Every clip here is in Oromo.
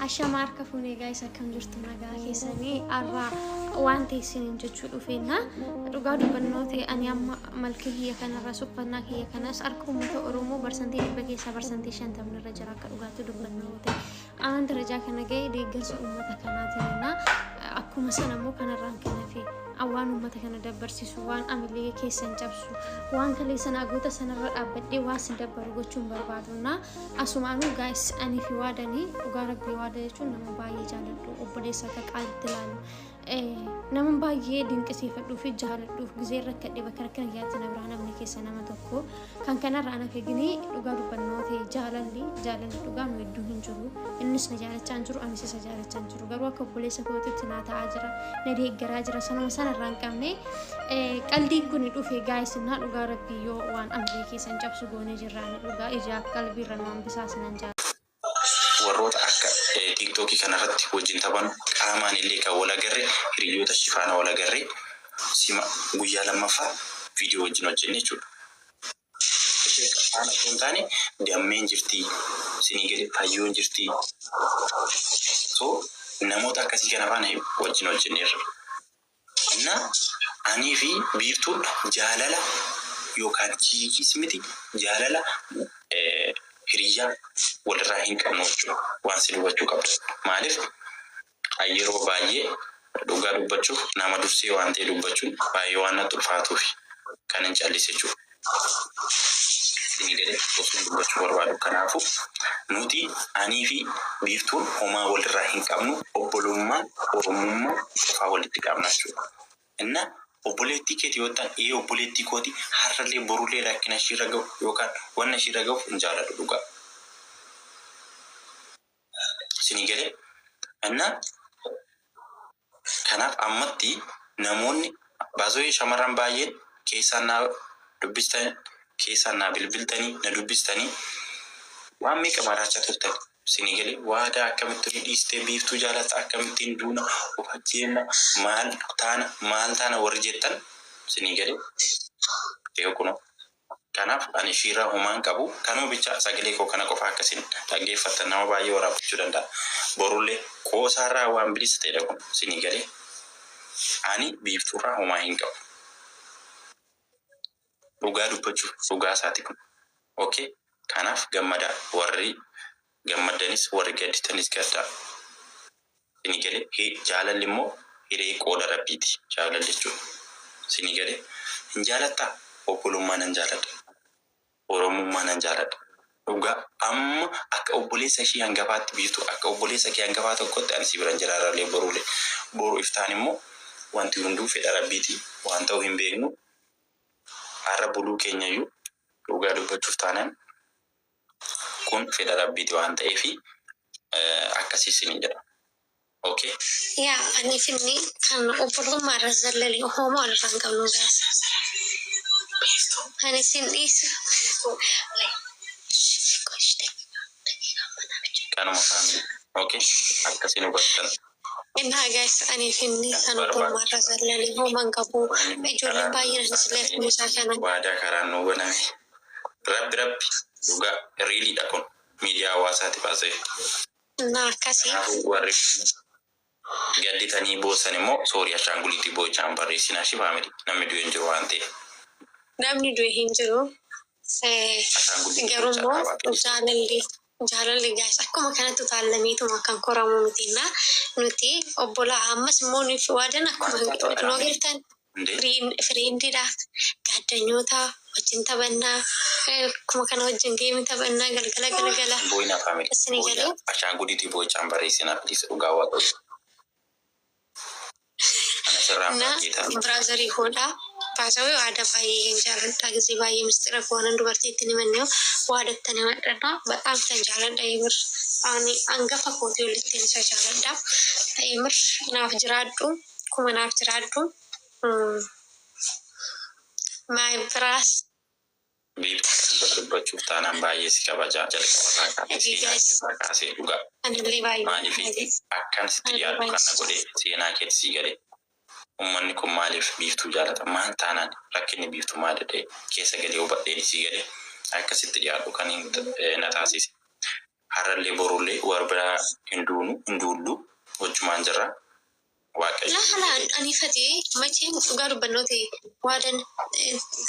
Ashama harka fuunee guys, akkam jirtu? Nagaa keessanii? Har'a waan ta'e isiniin jechuu dhufeenna. Dhugaa dubbannoo ta'e, ani amma malkii kiyya kanarras, uffannaa kiyya kanas harka uummata Oromoo 100% keessaa 50% irra jira. Akka dhugaatti dubbannoo ta'e, aanan darajaa kana ga'e deeggarsa uummata kanaatiin. Akkuma sana immoo kanarraan kan hafe waan uummata kana dabbarsiisu, waan amilee keessan cabsu, waan kalee sana goota sanarra dhaabbadhee waan sin dabbaru gochuun barbaadunna. Asumaanuu guys, ani fi Waadanii, dhugaa Rabbii, Waada jechuun nama baay'ee jaaladhu, obboleessa akka qaalitti ilaalu, nama baay'ee dinqisiifadhuu fi jaaladhuuf, gizee rakkadhe bakka rakkina kiyyaatti na biraa namni keessa nama tokko. Kan kanarraa ana fegini, dhugaa dubbannoo ta'e, jaalalli dhugaa nu hedduu hin jiru. Innis na jaalachaa hin jiru, anis isa jaalachaa hin jiru, garuu akka obboleessa kootitti naa ta'aa jira, na deeggaraa jira. Sanuma sanarraa hin qabne qaldiin kun dhufe guys. Naa dhugaa Rabbii, yoo waan amilee keessan cabsu goonee jirraan, dhugaa ijaaf qalbiirra nu hambisaa sinan jaalladha. Warroota akka TikTokii kanarratti wajjin taphannu, qaamaan illee kan wal agarre, hiriyoota ishii faana wal agarre, sima guyyaa lammaffaa viidiyoo wajjin hojjenne jechuudha. Ishee faana osoo hin taane Dammeen jirti, sinii gadi Fayyoon jirti. So namoota akkasii kana faana wajjin hojjenneerra. Na anii fi Biiftuun jaalala yookaan chiikiis miti, jaalala hiriyyaa walirraa hin qabnu jechuudha. Waan si dubbachuu qabda. Maaliif, yeroo baay'ee dhugaa dubbachuuf nama dursee waan ta'e dubbachuun baay'ee waan natti ulfaatuuf kan hin callise jechuudha. Isin galee osoo dubbachuu barbaadu. Kanaafuu nuti, anii fi Biiftuun, homaa walirraa hin qabnu, obbolummaa Oromummaa qofaa walitti qabna jechuudha. Inna obboleettii keeti yoo ta'an, ee, obboleettii kooti. Har'allee borullee rakkina ishiirra gahu yookaan wanna ishiirra gahuuf hin jaaladhu dhugaa. Isinii galee? Inna kanaaf ammatti namoonni baasoo shamarran baay'een keessaan naa dubbistan, keessaan naa bilbiltanii, na dubbistanii, waan meeqa maraachaa turtan. Isinii galee? Waadaa akkamitti nu dhiistee Biiftuu jaalatta, akkamittiin duuna, of ajjeenna, maal taana, maal taana warri jettan, isinii galee? Eega kunoo. Kanaaf ani ishiirraa homaan qabu, kanuma bicha, sagalee koo kana qofa akkasin dhaggeeffattan nama baay'ee waraabbachuu danda'a. Borullee qoosaarraa waan bilisa ta'edha kun. Isinii galee? Ani Biiftuurraa homaa hin qabu. Dhugaa dubbachuuf dhugaa isaati kun. Okay? Kanaaf gammadaa, warri gammaddanis, warri gadditanis gaddaa. Isinii galee? Jaalalli immoo hiree qooda Rabbiiti. Jaalalli jechuudha. Isinii galee? Hin jaalattaa? Obbolummaa nan jaaladha. Oromummaa nan jaaladha. Dhugaa amma akka obboleessa ishii hangafaatti, Biiftuu, akka obboleessa kee hangafaa tokkotti ani si biran jira har'allee boruullee. Boru iftaan immoo wanti hunduu fedha Rabbiiti, waan ta'u hin beeknu. Har'a buluu keenyayyuu, dhugaa dubbachuuf taanaan, kun fedha Rabbiiti waan ta'eefi akkasii isiniin jedha. Okay. Yaa, ani finni kan obbolummaa irra zallale homaa walirraa hin qabnu guys. Ani sin dhiisu. Kanuma, family. Okay. Akkasiin hubattan. Innaa guys, ani finni kan obbolummaa irra zallale homaa hin qabu. Ijoolleen baay'een anis illee akkuma isaa kana. Waadaa karaan nuu baname. Rabbi Rabbi dhugaa realiidha kun, miidiyaa hawaasaati baasee. Innaa akkasii. Kanaafuu warri gadditanii boossan immoo sorry, ashaanguliitii boo'ichaan barreessinaa shi family, namni du'e hin jiru waan ta'eef. Namni du'e hin jiru. Ashaanguliitii Garuu boo'ichaa immoo dhaabaa please. Jaalalli guys akkuma kanatti utaallamiituma kan koramu mitinna. Nuti obbolaa, ammas immoo nuuf Waadan akkuma Maal taate nu family? agartan Hundee. Friendiidha. Gaaddanyoota wajjin taphannaa, akkuma kana wajjin gameii taphannaa galgala galgala. Boo'inaa, family. Isinii Boo'inaa, galee? ashaanguliitii boo'ichaan barreessinaa please, dhugaa Waaqayyo. Ana sirraan Na baay'ee ta'a. Brotherii koodha. Baasawee Waada baay'ee hin jaaladha. Gisee baay'ee mistira koo waanan dubartiitti himanne Waadatti himadha. በጣም tan jaaladha የምር, ani hangafa kootii olitti isa jaaladha. የምር naaf jiraadhu, kuma naaf jiraadhu. My brother. Biiftuu, dubbachuuf taanaan baay'ee si kabajaa, jalqabarraa kaasee, seenaa keerraa kaasee, dhugaa. Anillee baay'ee Maaliif akkan sitti dhiyaadhu kan na godhe seenaa keetti sii galee. Uummanni kun maaliif Biiftuu jaalata? Maal taanaan rakkinni Biiftuu maal jedhee keessa galee hubadheen sii galee akkasitti dhiyaadhu kan na taasise. Har'allee borullee wal biraa hin duunu hin duullu wajjumaan jirra. Waaqayyo. Laa laa ani fatee machee dhugaa dubbannoo ta'e waadan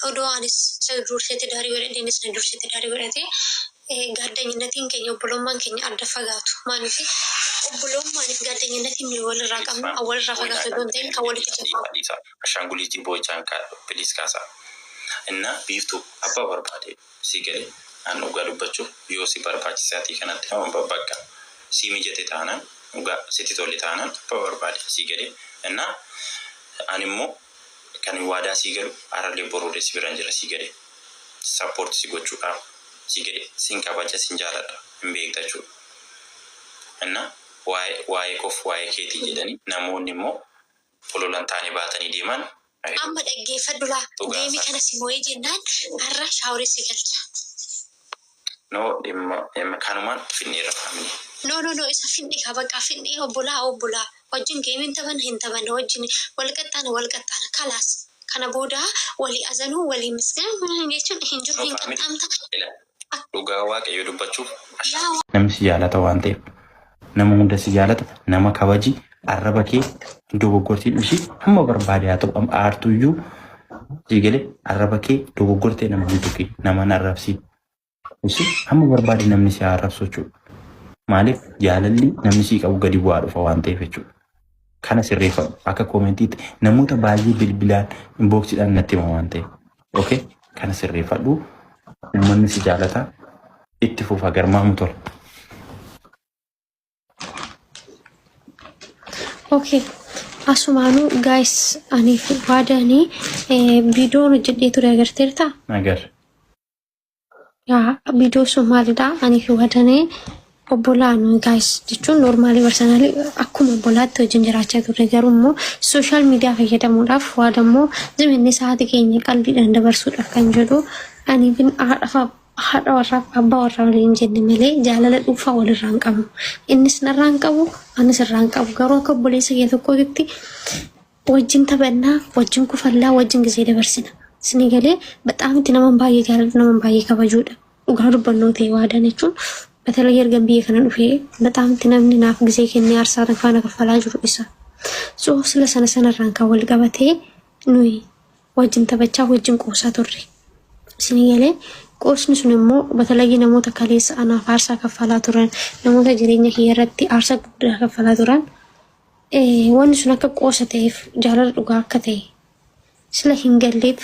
odoo anis isa dursee daarii godhadhe innis na dursee daarii godhate gaaddanyinnatiin keenya obbolummaan keenya adda fagaatu. Maaliif obbolummaan gaaddanyinnatiin nuyi walirraa qabnu kan walirraa fagaatu odoo hin ta'in kan walitti jabaatu. Ashaanguliitii boo'ichaan please kaasaa. Inna biiftuu abbaa barbaade si gale an dhugaa dubbachuuf yoo si barbaachisaatii kanatti nama bakka si mijate taanaan dhugaa sitti tole taanaan abbaa barbaade si gale inna ani immoo kan waadaa si galu har'allee boruullee si biraan jira si gale support si gochuudhaaf si gale sin kabaja sin jaaladha hin beekta jechuudha. Inna waa'ee koof waa'ee keetii jedhanii namoonni immoo ololan taanii baatanii deeman. Amma dhaggeeffadhu laa deemi kana si moo'ee jennaan har'a shaaworii si galcha. No dhimma kanumaan finneerra family. No no no isa finni ka bakka finni obbolaa obbolaa wajjin geemiin taphanna hin taphanna wajjin wal qaxxaana wal qaxxaana kalaas kana booda walii azanuu walii misgan jechuun hin jiru hin qaxxaamta. Dhugaa Waaqayyo dubbachuuf Yaa namni si jaalata waan ta'eef nama hunda si jaalata nama kabaji arraba kee dogoggortiin ishii hamma barbaade haa ta'u amma aartuyyuu si galee arraba kee dogoggortee nama hin tuqin nama hin arrabsiin ishii hamma barbaade namni si haa arrabsu jechuudha. Maaliif jaalalli namni sii qabu gadi bu'aa dhufa waan ta'eef jechuudha. Kana sirreeffadhu akka koomentiitti namoota baay'ee bilbilaan inboxiidhaan natti hima waan ta'eef. Okay? Kana sirreeffadhu uummanni si jaalata itti fufa garmaamu tola. Okay. Asumaanuu guys aniif waadaanii viidiyoon hojjedhee ture agarteertaa? Agar. Yaa viidiyoo sun maalidha? Aniif waadaanii obbolaa nuyi guys jechuun normally personally akkuma obbolaatti wajjin jiraachaa turre garuu immoo social media fayyadamuudhaaf waada immoo jiminni sa'aatii keenya qalbiidhaan dabarsuudhaaf kan jedhu aniif haadha warraaf abbaa warraa waliin jenne malee jaalala dhuunfaa walirraa hin qabnu. Innis narraa hin qabu, anis irraa hin qabu. Garuu akka obboleessa kee tokkootitti wajjin taphannaa, wajjin kufallaa, wajjin gisee dabarsina. Isinii galee በጣም itti nama baay'ee jaalladhu, nama baay'ee kabajuudha. Dhugaa dubbannoo ta'e waadaan jechuun በተለይ erga biyya kana dhufee በጣም itti namni naaf gisee kennee aarsaa faana kaffalaa jiru isa. So sila sana sanarraan kan wal qabatee nuyi wajjin taphachaa wajjin qoosaa turre. Isinii galee qoosni sun immoo በተለይ namoota kaleessa anaaf aarsaa kaffalaa turan namoota jireenya kiyya irratti aarsaa guddaa kaffalaa turan wanni sun akka qoosa ta'eef jaalala dhugaa akka ta'e sila hin galleef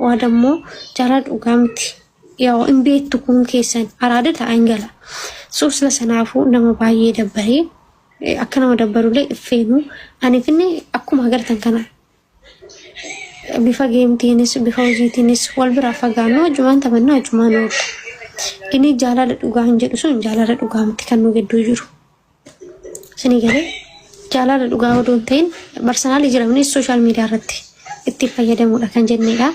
waa dammoo jaalala dhugaa miti. Yaa hin beektu kun keessan araada ta'a hin gala. So sila sanaafuu nama baay'ee dabbaree akka nama dabbarullee iffeenu aniif inni akkuma agartan kana bifa geemtiinis bifa hojiitiinis wal biraa fagaannu wajjumaan taphannaa wajjumaan oolu. Inni jaalala dhugaa hin jedhu sun jaalala dhugaa miti kan nu gidduu jiru. Isinii galee jaalala dhugaa odoo hin ta'in personally jiramnis social media irratti itti fayyadamuudha kan jennedha.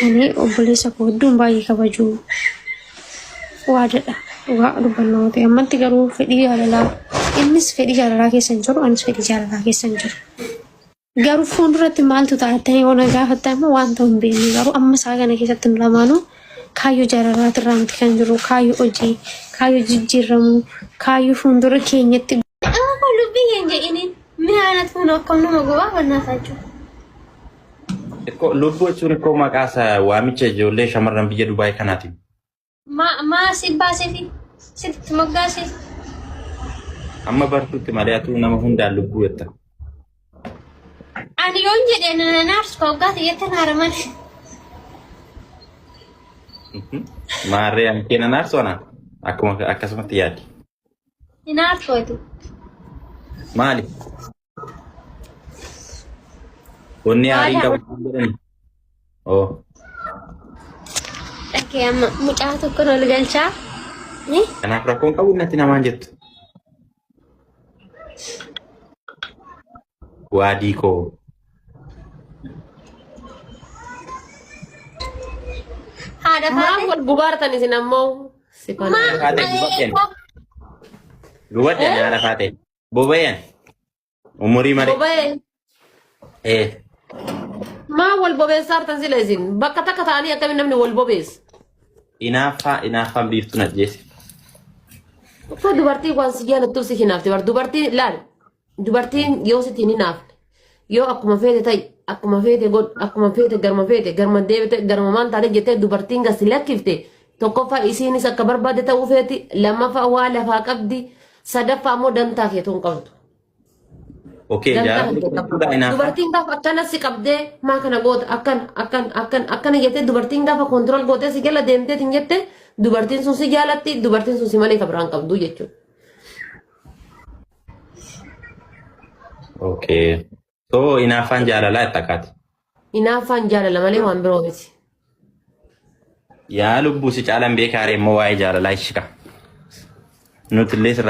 Ani obboleessa koo hedduun baay'ee kabaju waadadha. Dhugaa dubbannoo ta'e ammatti garuu fedhii jaalalaa innis fedhii jaalalaa keessa hin jiru anis fedhii jaalalaa keessa hin jiru. Garuu fuulduratti maaltu ta'a jettanii yoo na gaafattan immoo waan ta'u hin beeknu garuu amma isaa kana keessatti nu lamaanuu kaayyoo jaalalaatirraa miti kan jiru kaayyoo hojii kaayyoo jijjiiramuu kaayyoo fuuldura keenyatti. Amma lubbii keenya jedhiniin ምን አይነት ሆኖ akkam nama gubaa በእናታችሁ Lubbuu jechuun ikkoo maqaa isaa waamicha ijoollee shamarran biyya Dubaay kanaati. Maa si baasee fi sitti moggaasee. Amma bartuutti malee atuu nama hundaan lubbuu jetta. Ani yoon jedhe na aarsu waggaa jettan haaraman. Maarree ani keenya naarsu ana akkuma akkasumatti yaadi. Hin aartu ati. Maali? Wanni aariin qabu jedhani. Oo. Dhagee amma mucaa tokko ol galchaa. Kanaaf rakkoon qabu natti namaan jettu. Waadii koo. Haadha Maal faate. wal gubaartan isin ammoo? Sifan. Maa Faate gubadheen. Gubadheen haadha faate. Boba'een. Umurii malee. Boba'ee. Ee. Maal wal bobeessaartan sila isin? Bakka takka ta'anii akkamiin namni wal bobeessa? Inaaffaa inaaffaan biiftuu na ajjeese. Uffata dubartii waan si jaalattuuf si hinaafte bar dubartiin laal dubartiin yoo sitti hin hinaafne yoo akkuma feete ta'i akkuma feete godhu akkuma feete garma feete garma deebite garma maal taate jettee dubartiin gasi lakkifte tokkoffaa isiinis akka barbaadde ta'uu feeti lammaffaa waa lafaa qabdi sadaffaa immoo dantaa keetuu hin qabdu. Okay, Dantaa jaalalli kan qabdu. jechuudha hinaaffaa. Dubartiin gaafa akkana si qabdee maa kana goota akkan akkan akkan akkana jettee dubartiin gaafa koontirool gootee si jala deemtee hin jette dubartiin sun si jaalatti dubartiin sun si malee kan biraan qabdu jechuudha. Okay. So hinaaffaan jaalalaa itti akkaati. Hinaaffaan jaalala malee waan biroo miti. Yaa lubbuu si caalan beekaaree immoo waa'ee jaalalaa ishika. Nuti illee sirraa.